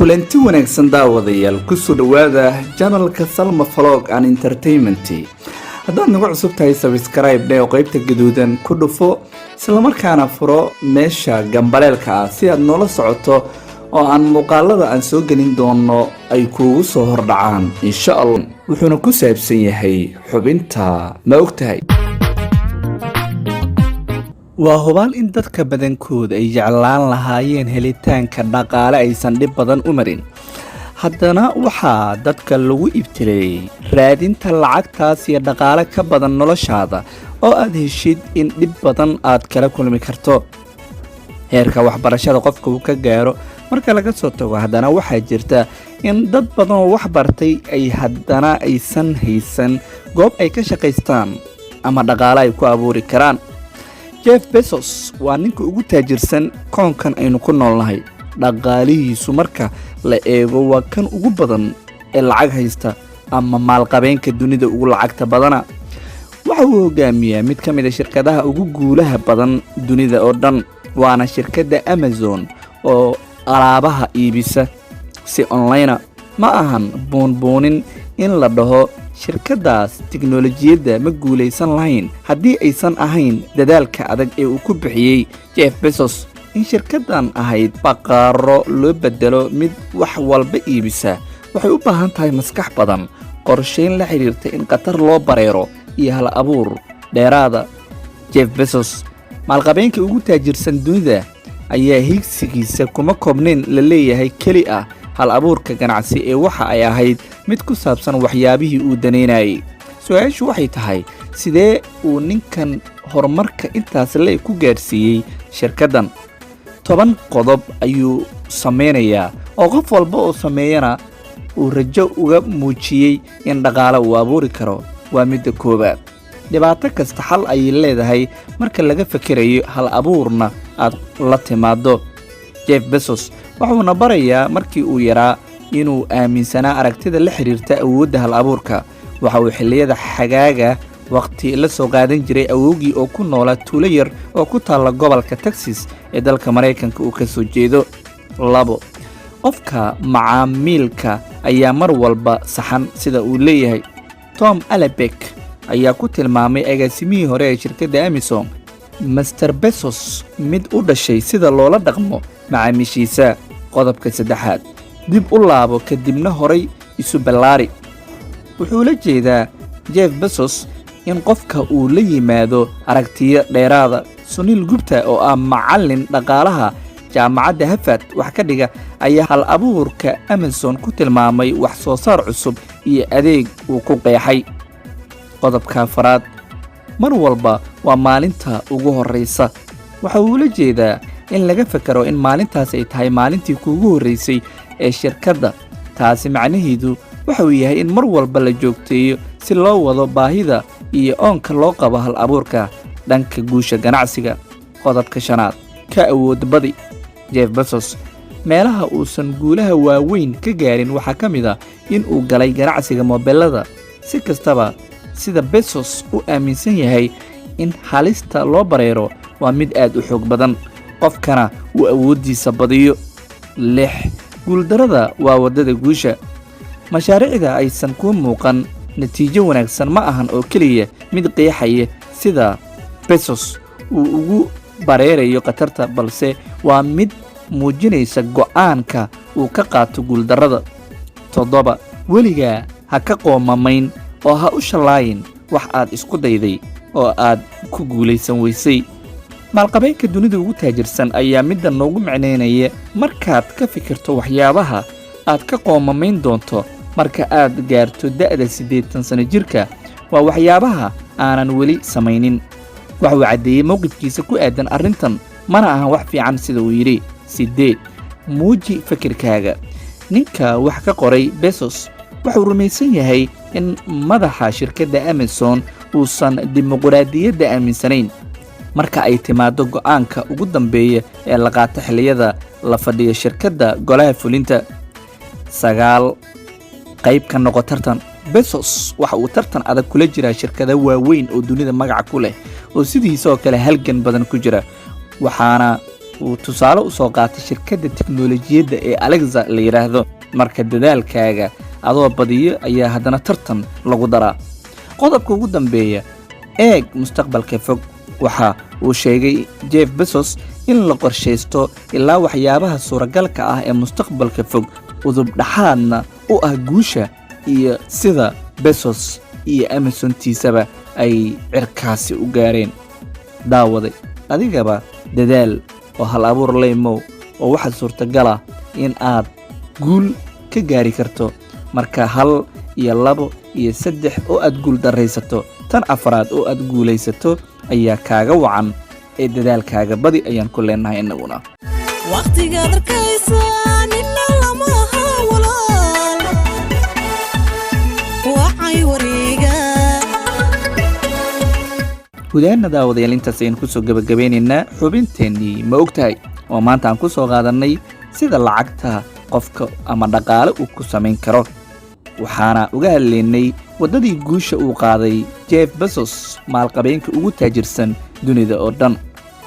Kulanti wanaagsan, daawadayaal. Kusoo dhowaada channelka Salma Vlog and Entertainment. Haddaad nagu cusub tahay, subscribe dheh oo qaybta gaduudan ku dhufo, islamarkaana furo meesha gambaleelka ah si aad noola socoto oo aan muuqaalada aan soo gelin doono ay kuugu soo hordhacaan, insha Allah. Wuxuuna ku saabsan yahay xubinta "Ma ogtahay?" Waa hubaal in dadka badankood ay jeclaan lahaayeen helitaanka dhaqaale aysan dhib badan u marin. Haddana waxaa dadka lagu ibtileeyey raadinta lacagtaas iyo dhaqaale ka badan noloshaada oo aad heshid in dhib badan aad kala kulmi karto. Heerka waxbarashada qofka uu ka gaaro marka laga soo tago, haddana waxaa jirta in dad badan oo wax bartay ay haddana aysan haysan goob ay ka shaqaystaan ama dhaqaale ay ku abuuri karaan. Jeff Bezos waa ninka ugu taajirsan koonkan aynu ku noolnahay. Dhaqaalihiisu marka la eego waa kan ugu badan ee lacag haysta ama maalqabeenka dunida ugu lacagta badana. Waxa uu hogaamiyaa mid ka mid a shirkadaha ugu guulaha badan dunida oo dhan, waana shirkadda Amazon oo alaabaha iibisa si online. Ma ahan buunbuunin in la dhaho shirkaddaas tiknolojiyadda ma guulaysan lahayn haddii aysan ahayn dadaalka adag ee uu ku bixiyey Jeff Bezos in shirkaddan ahayd baqaaro loo beddelo mid wax walba iibisa. Waxay u baahan tahay maskax badan, qorshayn la xidhiirta in khatar loo bareero iyo hal abuur dheeraada. Jeff Bezos, maalqabeenka ugu taajirsan dunida, ayaa higsigiisa kuma koobnayn la leeyahay keli ah hal abuurka ganacsi ee waxa ay ahayd mid ku saabsan waxyaabihii uu danaynayay. Su-aashu waxay tahay, sidee uu ninkan horumarka intaas le ku gaadhsiiyey shirkaddan? 10 qodob ayuu samaynayaa oo qof walba oo sameeyana uu rajo uga muujiyey in dhaqaale uu abuuri karo. Waa midda koowaad: dhibaato kasta xal ayay leedahay marka laga fakerayo, hal abuurna aad la timaaddo. Jeff Bezos wuxuuna barayaa markii uu yaraa inuu aaminsanaa aragtida la xidhiirta awoodda hal abuurka. Waxa uu xilliyada xagaaga wakhti la soo qaadan jiray awowgii oo ku noolaa tuulo yar oo ku taalla gobolka Texas ee dalka Maraykanka uu ka soo jeedo. 2, qofka macaamiilka ayaa mar walba saxan, sida uu leeyahay. Tom Alberg ayaa ku tilmaamay agaasimihii hore ee shirkadda Amazon, Mister Bezos, mid u dhashay sida loola dhaqmo macaamiishiisa. Qodobka saddexaad: dib u laabo, kadibna horay isu ballaari. Wuxuu la jeedaa Jeff Bezos in qofka uu la yimaado aragtiyo dheeraada. Sunil Gupta oo ah macallin dhaqaalaha jaamacadda Harvard wax ka dhiga ayaa hal abuurka Amazon ku tilmaamay wax soo saar cusub iyo adeeg uu ku qeexay. Qodobka afaraad: mar walba waa maalinta ugu horraysa. Waxa uu la jeedaa in laga fakero in maalintaas ay tahay maalintii kuugu horraysay ee shirkadda. Taasi macnaheedu waxa uu yahay in mar walba la joogteeyo si loo wado baahida iyo oonka loo qabo hal abuurka dhanka guusha ganacsiga. Qodobka shanaad: ka awood badi. Jeff Bezos meelaha uusan guulaha waaweyn ka gaarin waxaa ka mid ah in uu galay ganacsiga moobelada. Si kastaba, sida Bezos u aaminsan yahay in halista loo bareero waa mid aad u xoog badan, qofkana uu awooddiisa badiyo. 6, guuldarrada waa waddada guusha. Mashaariicda aysan kuu muuqan natiijo wanaagsan ma ahan oo keliya mid qeexaya sida Bezos uu ugu bareerayo khatarta, balse waa mid muujinaysa go'aanka uu ka qaato guuldarrada. 7, weligaa ha ka qoomamayn oo ha u shallaayin wax aad isku dayday oo aad ku guulaysan weysay. Maalqabeenka dunida ugu taajirsan ayaa midda noogu micnaynaya: markaad ka fikirto waxyaabaha aad ka qoomamayn doonto marka aad gaarto da'da 80 sano jirka, waa waxyaabaha aanan weli samaynin. Waxa uu caddeeyey mowqifkiisa ku aadan arrintan, mana ahan wax fiican, sida uu yidhi. 8, muuji fikirkaaga. Ninka wax ka qoray Bezos wuxuu rumaysan yahay in madaxa shirkadda Amazon uusan dimuqraadiyadda aaminsanayn marka ay timaaddo go'aanka ugu dambeeya ee la qaato xilliyada la fadhiyo shirkadda golaha fulinta. 9, qayb ka noqo tartan. Bezos waxa uu tartan adag kula jiraa shirkado waaweyn oo dunida magaca ku leh oo sidiisoo kale halgan badan ku jira, waxaana Uu tusaale u soo qaatay shirkadda teknolojiyadda ee Alexa la yidhaahdo. Marka dadaalkaaga adoo badiyo ayaa haddana tartan lagu daraa. Qodobka ugu dambeeya, eeg mustaqbalka fog. Waxa uu sheegay Jeff Bezos in la qorshaysto ilaa waxyaabaha suuragalka ah ee mustaqbalka fog udub dhaxaadna u ah guusha, iyo sida Bezos iyo Amazontiisaba ay cirkaasi u gaareen. Daawaday, adigaba dadaal oo hal abuur leymow, oo waxaa suurtagala in aad guul ka gaari karto. Marka hal iyo labo iyo saddex oo aad guul darraysato, tan afraad oo aad guulaysato ayaa kaaga wacan ee dadaalkaaga badi ayaan ku leenahay innaguna. Waqtigaad arkaysaa nina lama aha walaal, wacay wareega. Gudahaana daawadayaal, intaas ayaan kusoo gebagabeynaynaa xubinteennii Ma Og Tahay, oo maanta aan ku soo qaadannay sida lacagta qofka ama dhaqaale uu ku samayn karo. Waxaana uga hadlaynay waddadii guusha uu qaaday Jeff Bezos, maalqabeenka ugu taajirsan dunida oo dhan.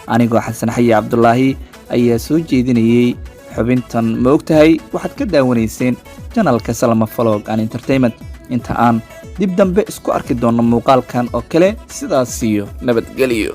Anigoo Xasan Xayi Cabdulaahi ayaa soo jeedinayey xubintan Ma Og Tahay. Waxaad ka daawanayseen channelka Salma Vlog and Entertainment. Inta aan dib dambe isku arki doonno muuqaalkan oo kale, sidaas iyo nabadgelyo.